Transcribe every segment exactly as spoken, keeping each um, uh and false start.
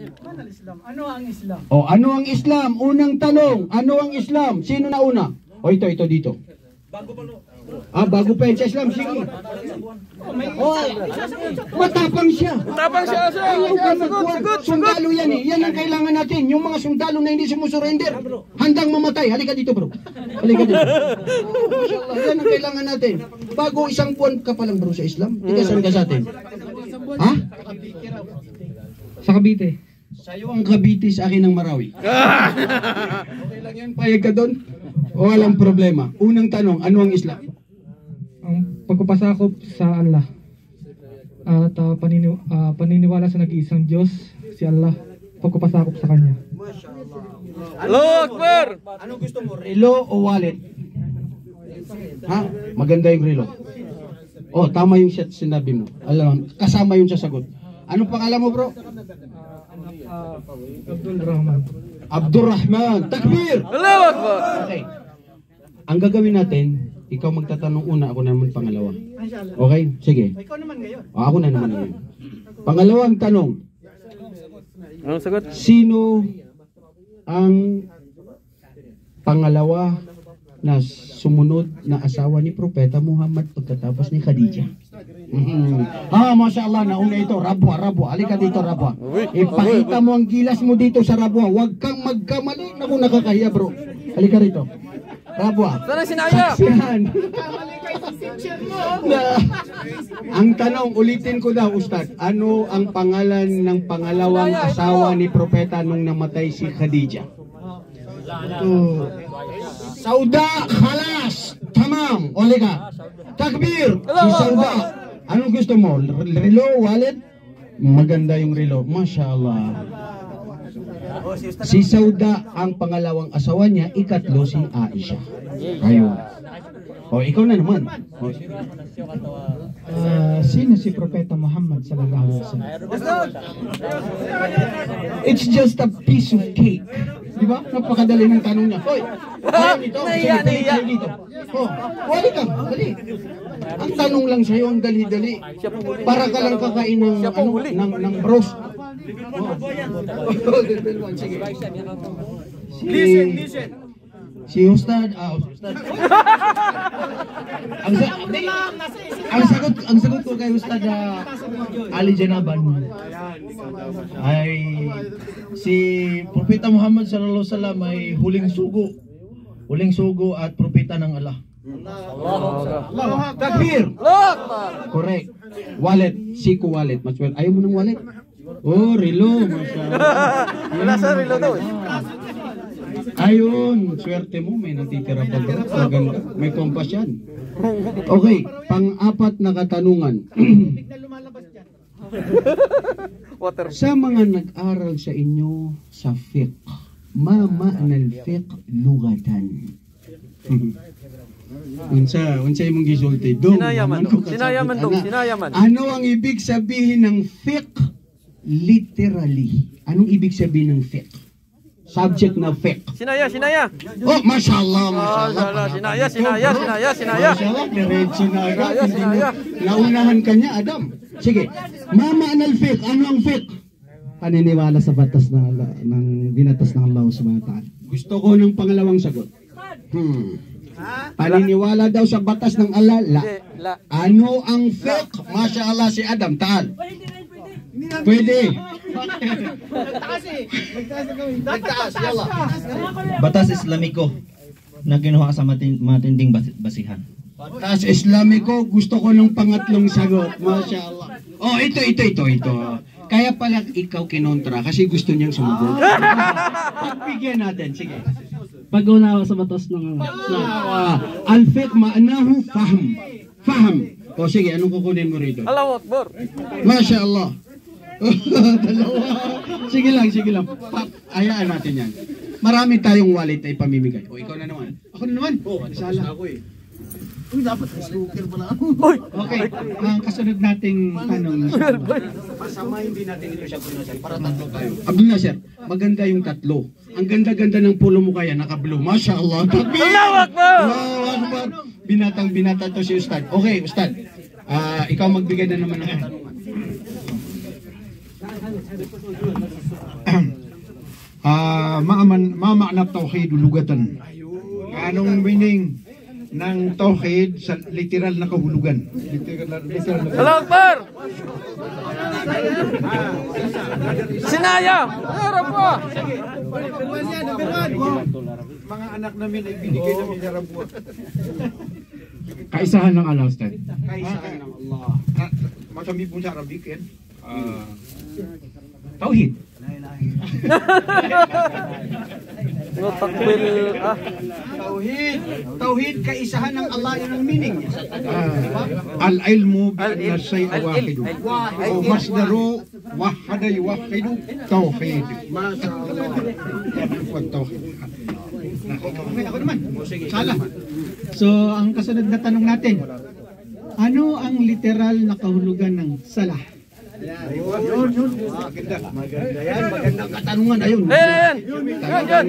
Ano ang Islam? Ano ang Islam? O, ano ang Islam? Unang tanong, ano ang Islam? Sino nauna? O, ito, ito dito. Ah, bago pa yan sa Islam, sige. O, matapang siya. Matapang siya, sir. Ayaw ka magkuhan. Sundalo yan eh. Yan ang kailangan natin. Yung mga sundalo na hindi sumusurrender. Handang mamatay. Halika dito, bro. Halika dito. Mashallah, yan ang kailangan natin. Bago isang buwan ka pa lang, bro, sa Islam. Tiga saan ka sa atin? Ha? Sa Cavite. Sa'yo ang Cavite, sa akin ang Marawi. Okay lang yan, payag ka doon. O, walang problema. Unang tanong, ano ang Islam? Ang pagpapasakop sa Allah. At, ah, panini-, ah, paniniwala sa nag-iisang Diyos, si Allah. Pagpapasakop sa Kanya. Allahu Akbar! Ano gusto mo, relo o wallet? Ha? Maganda yung relo. O, tama yung siya sinabi mo. Alam, kasama yung sa sagot. Anong pangalan mo, bro? Ah, Abdul Rahman. Abdul Rahman. Takbir! Allahu Akbar! Okay. Ang gagawin natin, ikaw magtatanong una, ako naman pangalawa. Okay? Sige. Ikaw naman ngayon. O, ako na naman ngayon. Pangalawang tanong. Anong sagot? Sino ang pangalawa na sumunod na asawa ni Propeta Muhammad pagkatapos ni Khadija? Mhm. Ah, masha Allah, nauna ito. Rabwa, Rabwa. Halika dito, Rabwa. Ipakita mo ang gilas mo dito sa Rabwa. Huwag kang magkamali. Naku, nakakahiya, bro. Halika rito. Rabwa. Sana si Naya. Saksihan. Na, ang tanong, ulitin ko daw, Ustad. Ano ang pangalan ng pangalawang asawa ni Propeta nung namatay si Khadija? Ito. Sauda, khalas. Tamam. O, halika. Takbir. Si Sauda. Anong gusto mo? Relo, wallet? Maganda yung relo. Masha Allah. Si Sauda ang pangalawang asawa niya, ikatlo si Aisha. Ayun. O, ikaw na naman. O. Ah, sino si Propeta Muhammad sallallahu alaihi wasallam? It's just a piece of cake. Di ba? Napakadali ng tanong niya. Hoy! Ayaw nito. Sige, balik tayo dito. O, wali ka. Dali. Ang tanong lang sa'yo, ang dali-dali. Para ka lang kakain ng, ano, ng, ng bros. O. Sige. Si, si Ustad, ah, Ustad. Ang sa-, ang sagot, ang sagot ko kay Ustad, ah, Ali Janaban ay si Propeta Muhammad sallallahu alaihi wasallam ay huling sugo. Huling sugo at propeta ng Allah. Allahu Akbar. Takbir. Allahu Akbar. Correct. Wallet, siko wallet. Maswerte. Ayaw mo ng wallet? O, relo, masha Allah. Wala sa relo daw eh. Ayun, swerte mo, may natitira pa, bro. Maganda. May compass yan. Okay, pang-apat na katanungan. Water. Sa mga nag-aral sa inyo sa fiqh, ma ma'na al-fiqh lughatan? Unsa, unsa imong gisulti? Dong, Sinaya man, Dong. Sinaya man, Dong. Sinaya man. Ano ang ibig sabihin ng fiqh literally? Anong ibig sabihin ng fiqh? Subject na fiqh. Sinaya, Sinaya. O, masha Allah, masha Allah. Masha Allah, Sinaya, Sinaya, Sinaya, Sinaya. Masha Allah, diretso na agad. Sinaya, Sinaya. Naunahan ka niya, Adam. Sige. Ma ma'na al-fiqh, ano ang fiqh? Paniniwala sa batas ng Allah, ng binatas ng Allah subhanahu wa ta'ala. Gusto ko ng pangalawang sagot. Hmm. Paniniwala daw sa batas ng Allah? La. Hindi, la. Ano ang fiqh? Masha Allah, si Adam, taal. Pwede. Nagtaas, yalla. Batas Islamiko na kinuha sa matin-, matinding bas-, basihan. Batas Islamiko, gusto ko ng pangatlong sagot. Masha Allah. O, ito, ito, ito, ito. Kaya pala ikaw kinontra kasi gusto niyang sumagot. Pagbigyan natin, sige. Pag-unawa sa batas ng Allah. Pag-unawa. Al-fiqh ma'nahu fahm. Fahm. O sige, anong kukunin mo rito? Allahu Akbar. Masha Allah. Dalawa. Sige lang, sige lang. Pa-, hayaan natin yan. Marami tayong wallet na ipamimigay. O, ikaw na naman. Ako na naman. O, isa lang. Ako eh. Uy, dapat snooker pala ako. Uy! Okay, ang kasunod nating tanong. Pasamahin din natin ito siya, Abdul Nasir. Para tatlo tayo. Abdul Nasir, maganda yung tatlo. Ang ganda-ganda ng polo mo kaya, naka-blue. Masha Allah. Takbir! Allahu Akbar! Allahu Akbar! Binatang binata to si Ustad. Okay, Ustad. Ah, ikaw magbigay na naman ng katanungan. Ah, ma-, ma-, ma-, maana tawhid lugatan. Anong meaning ng tawhid sa literal na kahulugan? Literal, literal na Allahu Akbar! Sinaya! Arap po! Mga anak namin ay binigay namin sa Rabuan. Kaisahan ng Allah, Ustad. Kaisahan ng Allah. Ka-, masabi po sa Arabic yan. Ah, tawhid. Ngo takbir, ah. Tawhid. Tawhid, kaisahan ng Allah, yun ang meaning niya. Ah, al-ilmu bi anna Al-ilm. Shay'a Al-ilm. Wahid. Al-ilm. O masdaru wahada yuwahhidu tawhid. Masha Allah. Tawhid. Ako naman. Salah. So, ang kasunod na tanong natin, ano ang literal na kahulugan ng salah? Yun, yun. Maganda. Maganda yan. Magandang katanungan. Ayun. Ayan, ayan. Yun,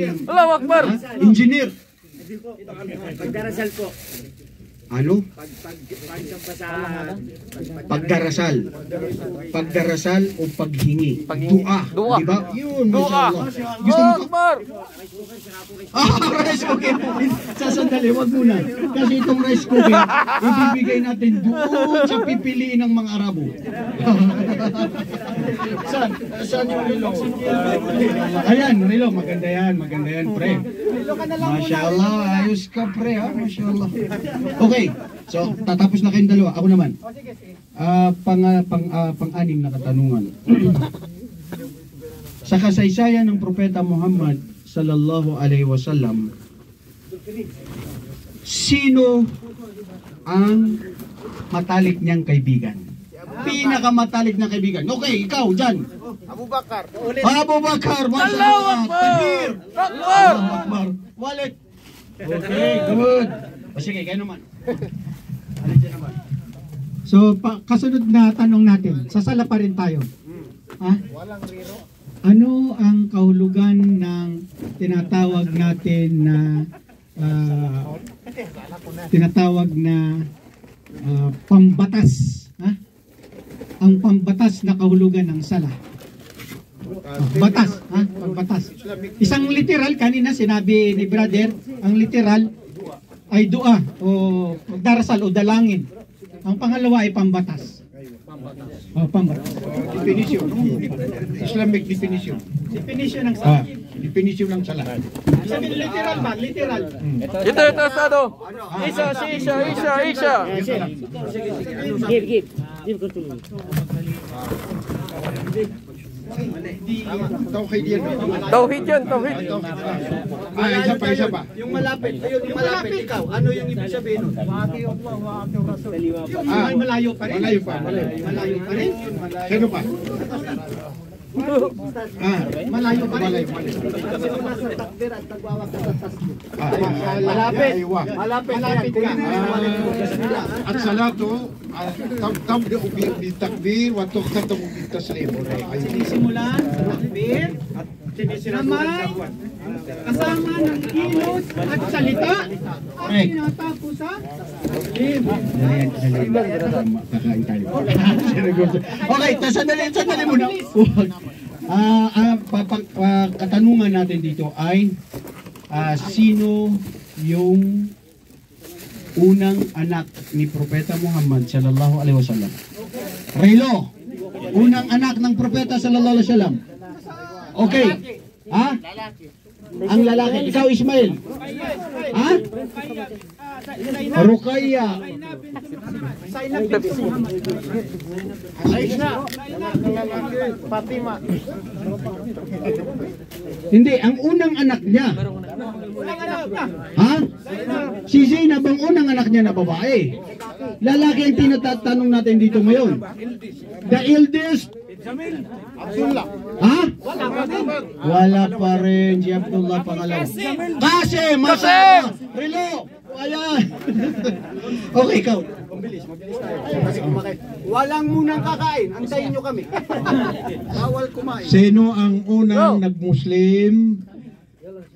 yun. Allahu Akbar. Ha? Engineer. Pagdarasal po. Ano? Pag, pag, pag, pag, pagdarasal. Pagdarasal o paghingi. Paghingi. Dua. Dua. Di ba? Yun, Dua. Masha Allah. Gusto mo Allahu pa? Akbar. Ah, rice cooker. Sasandali, wag muna. Kasi itong rice cooker, ibibigay natin doon sa pipiliin ng mga Arabo. Saan? Saan yung relo? Ayan, relo. Maganda yan, maganda yan, pre. Masha Allah, ayos ka, pre, ha? Masha Allah. Okay, so, tatapos na kayong dalawa. Ako naman. Ah, pang-, pang-, ah, pang-anim na katanungan. Sa kasaysayan ng Propeta Muhammad sallallahu alaihi wasallam, sino ang matalik niyang kaibigan? Pinakamatalik na kaibigan. Okay, ikaw, Jan. Abu Bakar. Abu Bakar, masha Allah. Allahu Akbar. Takbir. Takbir. Allahu Akbar. Walid. Okay, good. O, sige, kayo naman. So, pa, kasunod na tanong natin, sa sala pa rin tayo. Ha? Ano ang kahulugan ng tinatawag natin na, ah, tinatawag na, ah, pambatas? Ha? Ang pambatas na kahulugan ng sala. Ah, batas, ha? Pambatas. Isang literal, kanina sinabi ni brother, ang literal ay dua o pagdarasal o dalangin. Ang pangalawa ay pambatas. O, pambatas. Definition. Islamic definition. Definition ng sala. Ah, definition ng sala. Sabi literal ba? Literal. Ito, ito, Estado. Isa, si, isa, isa, isa. Give, give. Give ko to me. Tawhid yan. Tawhid yan, tawhid. Ah, isa pa, isa pa. Yung malapit, ayun, yung malapit, ikaw, ano yung ibig sabihin nun? Yung Ah, malayo pa rin. Malayo pa, malayo. Malayo pa rin. Sino pa? Ah, malayo pa rin. Malayo, malayo. Kasi wala sa takbir at nagwawag ka sa tasbih. Ah, malapit. Aywa. Malapit. Malapit ka. Ah, as-salatu, ah, tab-, tabda'u bi, bi takbir wa tukhtatamu bi taslim. Aywa. Sinisimulan sa takbir at sinisimulan sa buwan. Kasama ng kilos at salita. At tinatapos sa Dali, dali. Kakain tayo. Okay, ta-, sandali, sandali muna. Huwag. Ah, ah, pa-, pa-, ah, katanungan natin dito ay, ah, sino yung unang anak ni Propeta Muhammad sallallahu alaihi wasallam? Relo, unang anak ng Propeta sallallahu alaihi wasallam. Okay. Ha? Ang lalaki. Ikaw, Ismail. Ha? Ruqayya. Fatima. Hindi, ang unang anak niya. Ha? Si Zainab ang unang anak niya na babae. Lalaki ang tinatatanong natin dito ngayon. The eldest. Ha? Wala pa rin si Abdullah pangalawa. Kasi, masaya. Relo. Ayan. Okay, ikaw. Mabilis, mabilis tayo. Kasi kumain. Walang munang kakain. Antayin nyo kami. Bawal kumain. Sino ang unang Go. nag-Muslim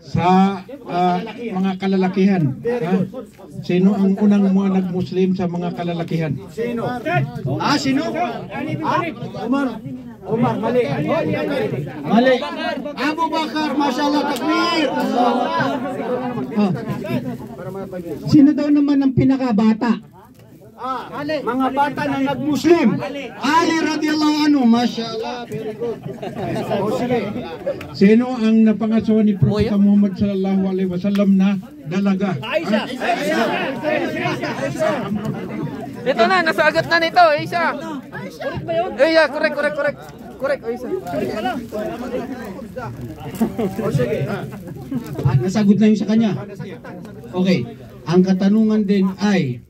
Sa, ah, mga kalalakihan, ha? Sino ang unang mga nag-Muslim sa mga kalalakihan? Sino? Ah, sino? Ah, Umar. Umar, mali. Mali. Abu Bakar, mashallah, takbir. Ah. Sino daw naman ang pinakabata? Ah, mga bata na nag-Muslim. Ali radiyallahu anhu, mashallah, very good. O, sige. Sino ang napangasawa ni Propeta Muhammad sallallahu alaihi wasallam na dalaga? Aisha. Ito na, nasagot na nito, Aisha. Eh, yeah, correct, correct, correct. Correct, Aisha. O, sige. Ah, nasagot na yung sa kanya. Okay. Ang katanungan din ay,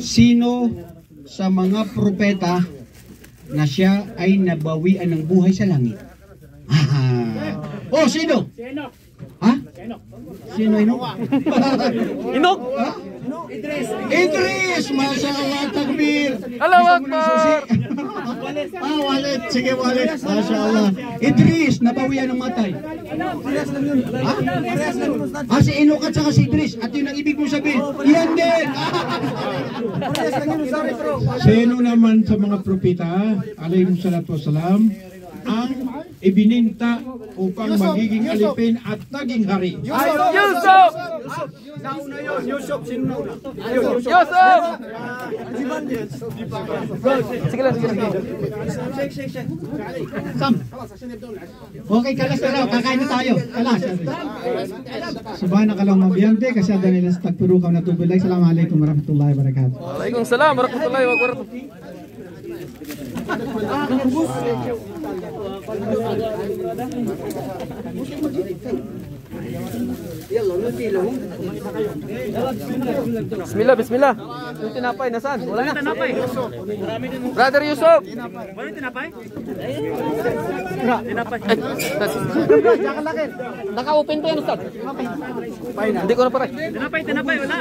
sino sa mga propeta na siya ay nabawian ng buhay sa langit? Ah. Oh, sino? Ha? Sino, Inok? Inok? Ha? Idris! Masha Allah, takbir! Allahu Akbar! Ah, Walid. Sige, Walid. Masha Allah. Idris, nabawian ng matay. Ha? Ah, si Inok at saka si Idris. At yun ang ibig mong sabihin. Yan din. Sino naman sa mga propeta, alayhim salatu wassalam, ang ibininta upang magiging alipin at naging hari? Yusuf! Yusuf! Sige lang, sige lang. Sam. Okay, kalas na raw, kakain na tayo. Kalas. Subhanakallahumma bihamdik, asyhadu an la ilaha illa anta, astaghfiruka wa atubu ilaik. Assalamu alaikum warahmatullahi wabarakatuh. Waalaikumsalam warahmatullahi wabarakatuh. Bismillah, bismillah. Yung tinapay, nasaan? Wala na. Brother Yusuf. Wala tinapay? Tinapay. Ay, Ustad. Naka-open pa yan, Ustad. Hindi ko na, pare. Tinapay, tinapay, wala.